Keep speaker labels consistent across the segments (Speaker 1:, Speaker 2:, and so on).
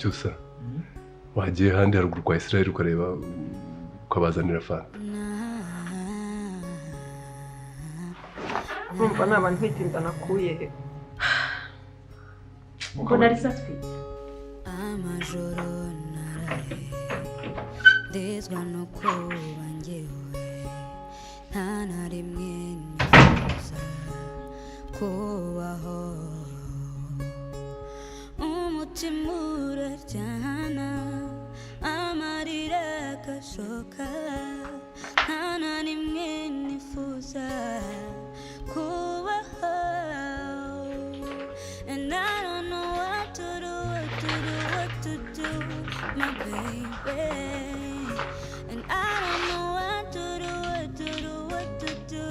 Speaker 1: Cyusa wagiye handi haruguru kwa Israel ukareba ukabazanira fanta.
Speaker 2: Urumva naba ntwitinda nakuye he?
Speaker 3: Mbona ari satwite.
Speaker 4: Amajoro naraye ndezwa no kuba njyewe nta na rimwe nifuza kubaho umutima uraryana amarira agashoka nta na rimwe nifuza kubaho. And I don't know what to do, what to do, what to do, my baby. And I don't know what to do, what to do, what to do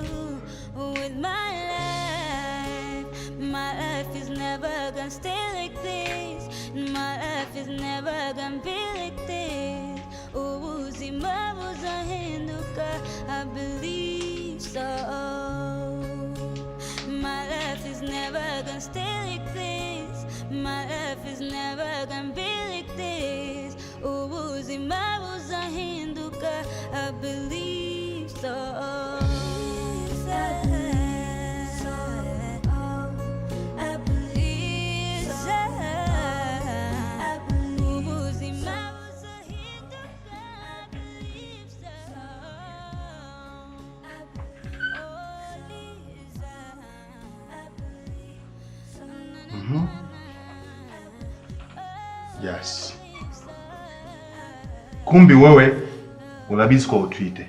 Speaker 4: with my life. My life is never gonna stay like this. My life is never gonna be like this. Ubuzima buzahinduka, I believe so. My life is never gonna stay like this. My life is never gonna be like this. Ubuzima buzahinduka, I believe so. I believe so. Ubuzima buzahinduka, I believe so. Oh, Lisa, I believe so.
Speaker 5: Yes. Kumbi wewe urabizi ko utwite.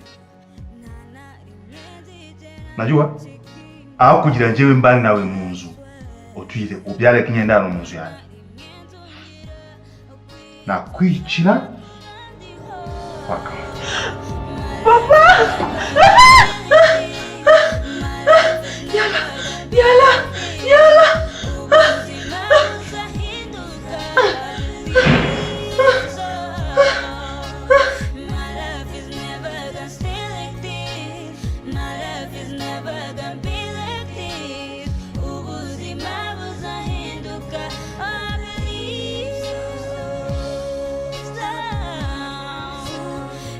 Speaker 5: Najua aho kugira njyewe mbani nawe mu nzu utwite ubyare kinyendano mu nzu yanjye. Nakwicira paka.
Speaker 2: Papa! Yala! Yala! Yala!
Speaker 4: My life is never gonna stay like this. My life is never gonna be like this. Ubuzima buzahinduka, I believe so.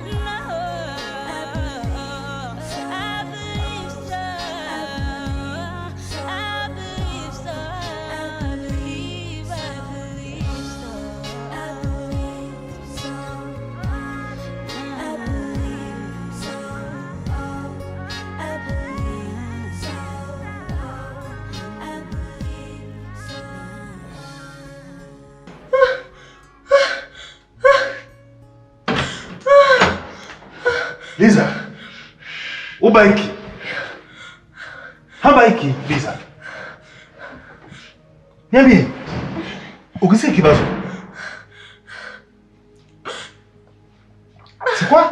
Speaker 4: No, I believe so. I believe so. I believe, I believe so. I believe so. I believe so. I believe so. I believe so.
Speaker 5: Liza. Ubaiki. Habaiki Liza. Niambie. Ugize ikibazo? C'est quoi?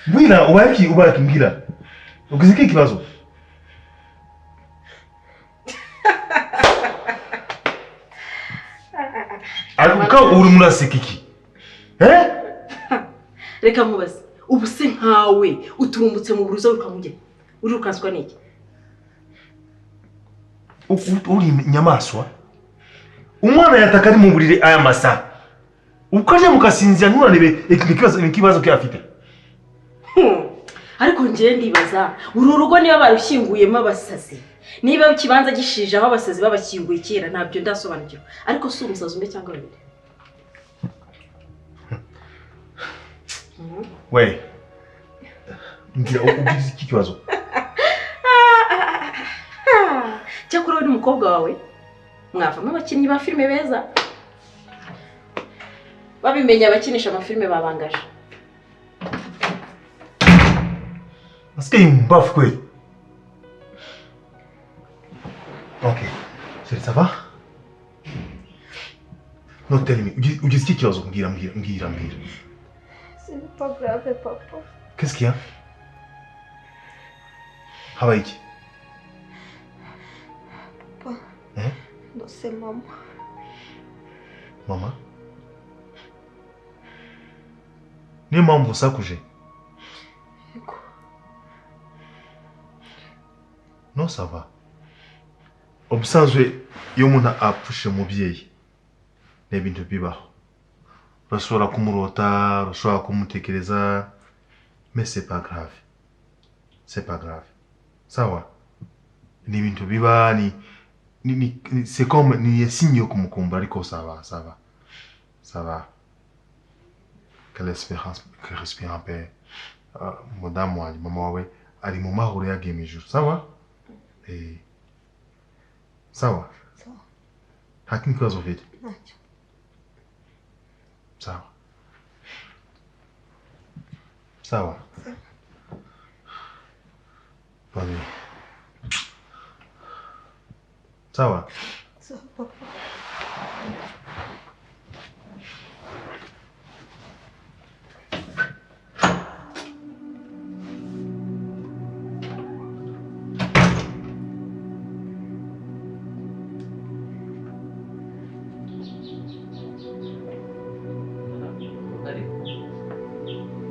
Speaker 5: Mbwira ubaiki ubaiki mbwira. Ugize ikibazo? Ariko uri muraseka iki? Eh?
Speaker 3: Reka nkubaze, ubu se nkawe uturumbutse mu buruza ukamujya urirukanswa n'iki?
Speaker 5: Uri inyamaswa? Umwana yataka ari mu buriri aya masaha. Ukaje mukasinzira nturanebe ikibazo ke afite.
Speaker 3: Ariko njye ndibaza uru rugo niba barushyinguyemo abasazi, niba ikibanza gishije aho abasazi babashyinguye kera, ntabyo ndasobanukirwa. Ariko si umusazi umwe cyangwa babiri.
Speaker 5: We. Mbwira ugize iki kibazo?
Speaker 3: Cyakora wowe n'umukobwa wawe mwavamo abakinnyi ba filime beza. Babimenya abakinisha amafilime babangaje.
Speaker 5: Nasikia mbafu kweli. Ok. Chérie, ça va? No, tell me. Ugize iki kibazo? Mbwira, mbwira, mbwira, mbwira.
Speaker 2: C'est pas grave, papa.
Speaker 5: Qu'est-ce qu'il y a? Habaye iki?
Speaker 2: Papa.
Speaker 5: Eh?
Speaker 2: No, c'est maman.
Speaker 5: Mama? Niyo mpamvu usakuje?
Speaker 2: Yego.
Speaker 5: Non, ça va. Ubusanzwe iyo umuntu apfushe umubyeyi ni ibintu bibaho. Urashobora kumurota, urashobora kumutekereza, mais c'est pas grave. C'est pas grave. Sawa? Ni ibintu biba ni c'est comme ni signe yo kumukumbura ariko ça va, ça va. Ça va. Que l'espérance que respire en paix. Mudamu wanjye, mama wawe ari mu mahoro yagiye mu ijuru. Sawa? Sawa?
Speaker 2: Sawa.
Speaker 5: Nta kindi kibazo ufite?
Speaker 2: Ntacyo.
Speaker 5: Sawa. Sawa. Bonne nuit. Sawa?
Speaker 2: Sawa papa.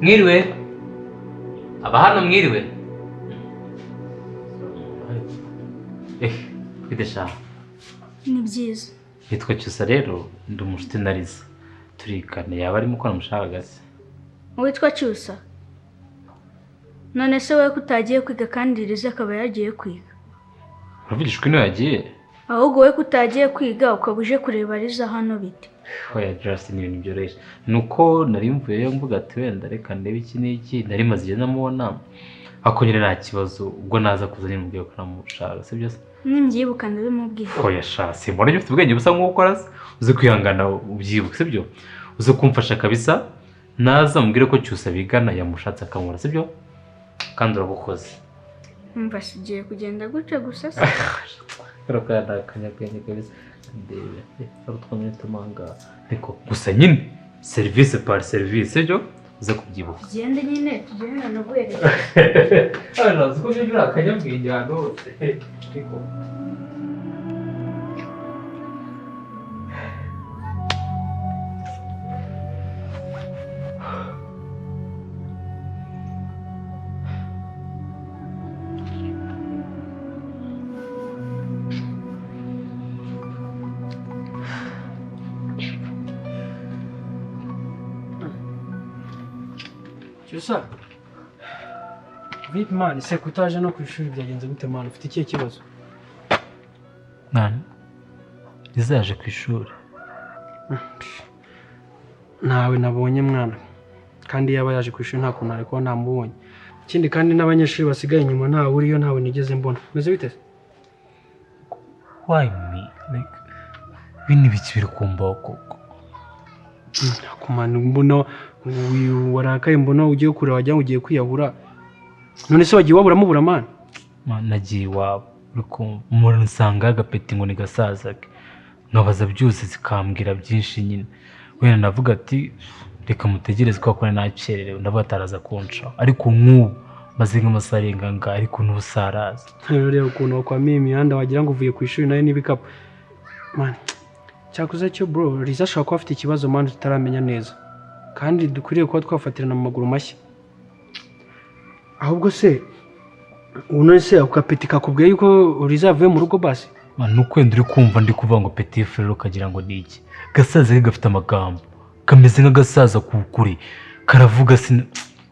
Speaker 6: Mwiriwe aba hano mwiriwe. Bite sha?
Speaker 4: Ni byiza.
Speaker 6: Nitwa Cyusa rero, ndi umushuti na Liza, turikane yaba arimo uko namushakaga se.
Speaker 4: Witwa Cyusa? None se wowe ko utagiye kwiga kandi Liza akaba yagiye kwiga?
Speaker 6: Uravugishwa ino yagiye?
Speaker 4: Ahubwo wowe ko utagiye kwiga ukaba uje kureba Liza hano bite?
Speaker 6: Oya Justin, ni ibintu byoroshye. Nuko nari mvuyeyo mvuga ati wenda reka ndebe iki n'iki, nari maze igihe namubona, ariko nyine nta kibazo, ubwo naza kuza nyine mubwira ko namushaka, sibyo se?
Speaker 4: Nimbyibuka ndabimubwira.
Speaker 6: Oya sha, simbona ufite ubwenge busa nk'ukora se, uze kwihangana ubyibuke, sibyo? Uze kumfasha kabisa, naza mubwire ko Cyusa bigana yamushatse akamubona, sibyo? Kandi urabukoze.
Speaker 4: Umva sigiye kugenda gutya gusa se.
Speaker 6: Karo ni akanyabwenge kabisa. Ndebe, hari utwonyine tumanga. Ariko gusa nyine serivisi par serivisi, sibyo? Uze kubyibuka.
Speaker 4: Tugende nyine, tugende naguherekeje.
Speaker 6: Hano uzi ko uri akanyabwenge ahantu hose. Ariko
Speaker 7: Cyusa, vipi man, se kutaje no ku ishuri byagenze gute man, ufite ikihe kibazo?
Speaker 6: Nani? Liza yaje ku ishuri.
Speaker 7: Ntawe nabonye mwana, kandi yaba yaje ku ishuri nta kuntu ariko namubonye. Ikindi kandi n'abanyeshuri basigaye inyuma ntawe uriyo, ntawe nigeze mbona. Meze bite?
Speaker 6: Why me? Like bini biki biri kumbaho koko?
Speaker 7: Kumana mbona warakaye, mbona ugiye kureba wagira ngo ugiye kwiyahura. None se wagiye wabura mubura man?
Speaker 6: Nagiye iwabo, umuntu nsanga agapeti ngo ni gasaza ke, nkabaza byose zikambwira byinshi nyine. Wenda navuga ati reka mutegereze kubera ko nakererewe, ndavuga ataraza kunca, ariko nk'ubu maze nk'amasaha arenga ngaha ariko n'ubusaraza.
Speaker 7: Reba ukuntu wakwamiye imihanda wagira ngo uvuye ku ishuri nayo n'ibikapu man. Cyakoze cyo bro, Liza ashobora kuba afite ikibazo man tutaramenya neza, kandi dukwiriye kuba twafatirana mu maguru mashya. Ahubwo se uno se ako kapeti kakubwiye yuko Liza yavuye mu rugo basi?
Speaker 6: Man, nuko wenda uri kumva ndi kuvuga ngo petit frere ukagira ngo ni iki? Gasaza ke gafite amagambo kameze nk'agasaza kukuri, karavuga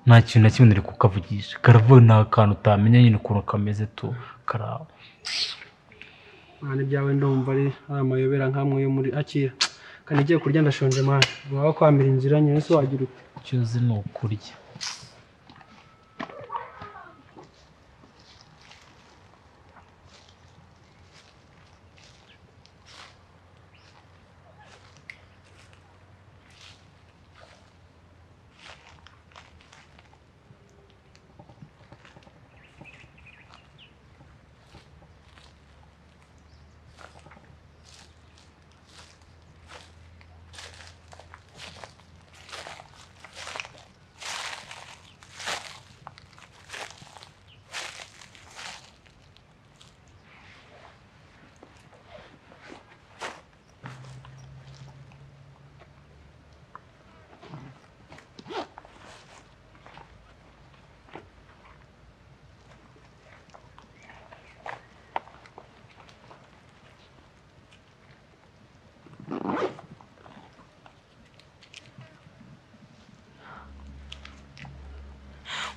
Speaker 6: nta kintu na kimwe nari kukavugisha, karavuga nta kantu utamenya nyine ukuntu kameze tu karaho.
Speaker 7: Mwana ibyawe ndumva ari amayobera nkamwe yo muri akira. Kandi igiye kurya ndashonje mwana. Waba kwamira inzira nyine se wagira ute?
Speaker 6: Icyo uzi ni ukurya.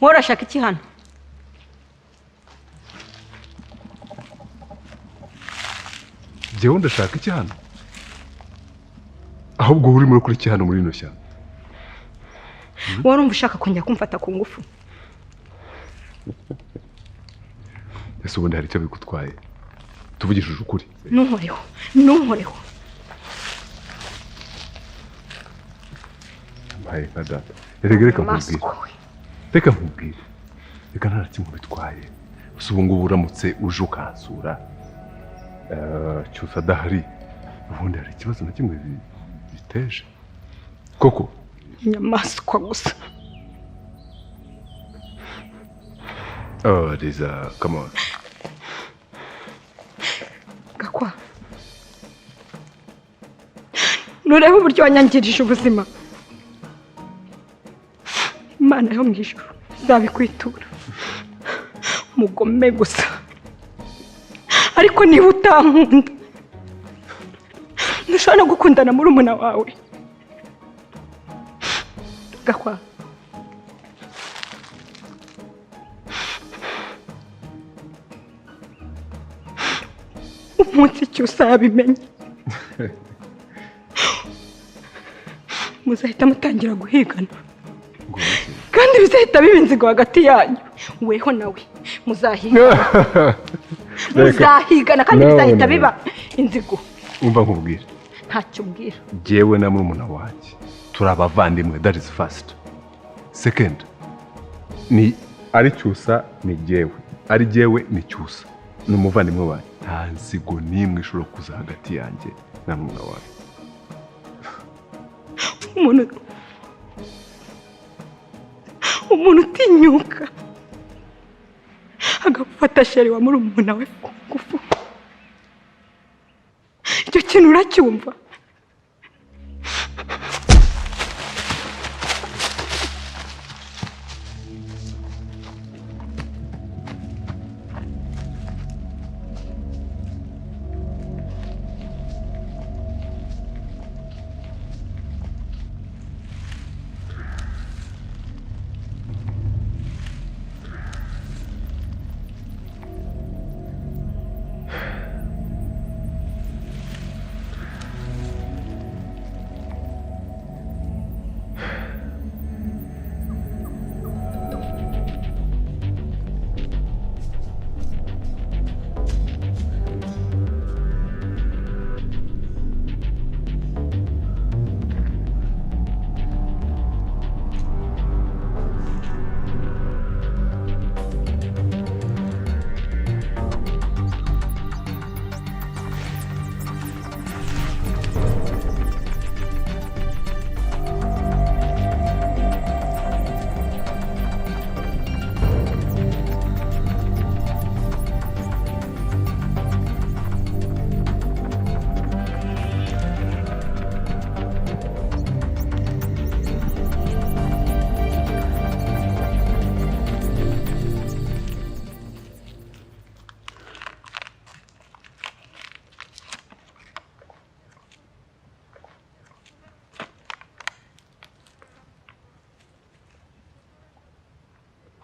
Speaker 8: Wowe urashaka iki hano?
Speaker 1: Njyewe ndashaka iki hano? Ahubwo wowe urimo urakora iki hano muri rino shyamba?
Speaker 8: Wowe urumva ushaka kongera kumfata ku ngufu?
Speaker 1: Ese ubundi hari icyo bigutwaye? Tuvugishije ukuri.
Speaker 8: Ntunkoreho, ntunkoreho.
Speaker 1: Mpaye nka data. Erega reka nkubwire.
Speaker 8: Maswa we.
Speaker 1: Reka nkubwire. Reka nta na kimwe bitwaye. Gusa ubu ngubu uramutse uje ukansura, Cyusa adahari, ubundi hari ikibazo na kimwe biteje koko?
Speaker 8: Inyamaswa gusa.
Speaker 1: Oh, Liza, come on.
Speaker 8: Gakwa, nurebe uburyo wanyangirije ubuzima. Imana yo mu ijuru izabikwitura. Mugome gusa. Ariko niba utankunda, ntushobora no gukundana murumuna wawe. Gakwa, umunsi Cyusa yabimenye, muzahita mutangira guhigana, kandi bizahita biba inzigo hagati yanyu. Weho nawe muzahigana, muzahigana, kandi
Speaker 1: No,
Speaker 8: bizahita
Speaker 1: no.
Speaker 8: biba inzigo.
Speaker 1: Umva nkubwire.
Speaker 8: Ntacyo umbwira.
Speaker 1: Jyewe na murumuna wanjye turi abavandimwe, that is first. Second, ni ari Cyusa ni jyewe, ari jyewe ni Cyusa, ni umuvandimwe wanjye. Nta nzigo n'imwe ishobora kuza hagati yanjye na murumuna wanjye.
Speaker 8: Umuntu utinyuka agafata sheri wa murumuna we ku ngufu, icyo kintu uracyumva?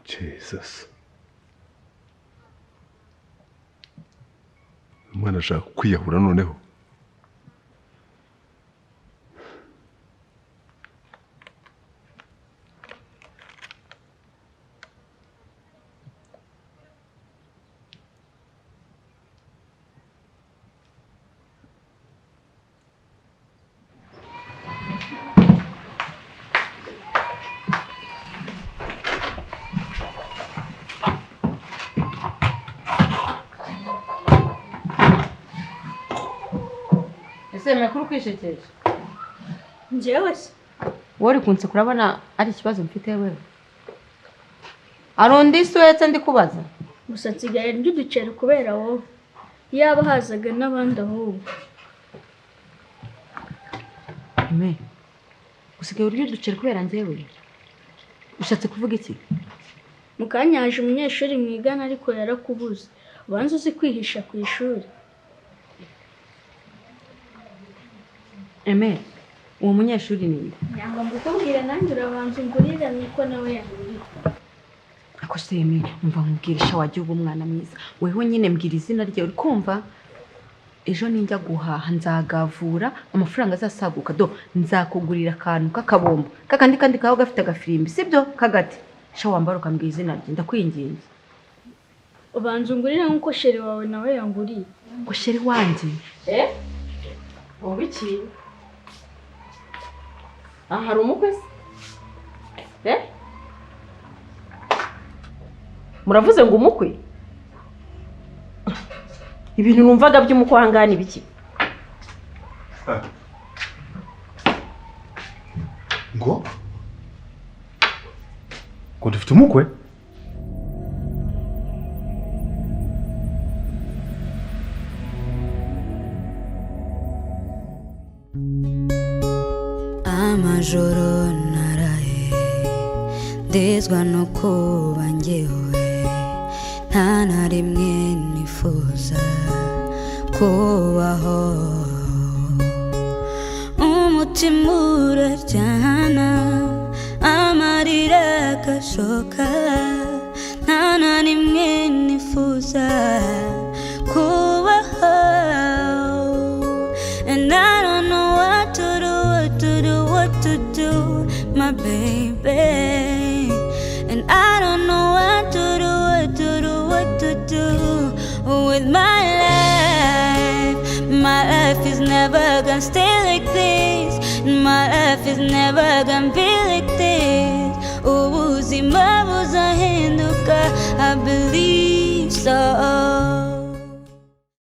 Speaker 1: Jesus. Umwana ashaka kwiyahura noneho.
Speaker 9: Ese mekuru kwishekeje?
Speaker 10: Njyewe se?
Speaker 9: Wowe uri kunseka urabona ari ikibazo mfite wewe? Hari undi si uhetse ndi kubaza?
Speaker 10: Gusa nsigaye ndya uduceri kubera wowe. Iyaba hazaga n'abandi ahubwo.
Speaker 9: Eme, usigaye urya uduceri kubera njyewe? Ushatse kuvuga iki?
Speaker 10: Mu kanya haje umunyeshuri mwigana ariko yarakubuze. Ubanza uzi kwihisha ku ishuri.
Speaker 9: Eme, uwo munyeshuri ni nde?
Speaker 10: Ntabwo mbikubwira nanjye urabanza ungurire niko nawe yanguriye.
Speaker 9: Ako semi, umva nkubwire sha, wajya uba umwana mwiza. Weho nyine mbwira izina rye, uri kumva? Ejo ninjya guhaha nzagavura amafaranga azasaguka, do nzakugurira akantu k'akabombo kakandi kandi kaba gafite agafirimbi, sibyo? Kagati sha, wambara ukambwira izina rye, ndakwinginze.
Speaker 10: Ubanza ungurire nk'uko chéri wawe nawe yanguriye.
Speaker 9: Ngo chéri wanjye?
Speaker 3: Eh, ubu iki? Aha hari umukwe se? Eh, muravuze ngo umukwe? Ibintu numvaga by'umukwe aha ngaha ni biki?
Speaker 5: Ngo dufite umukwe?
Speaker 4: Amajoro naraye ndezwa no kuba njyewe, nta na rimwe nifuza kubaho. Umutima uraryana, amarira agashoka, nta na rimwe nifuza kubaho. And I don't know what to do, what to do, what to do, my baby. And I don't know what to do, what to do, what to do with my life. My life is never gonna stay like this. My life is never gonna be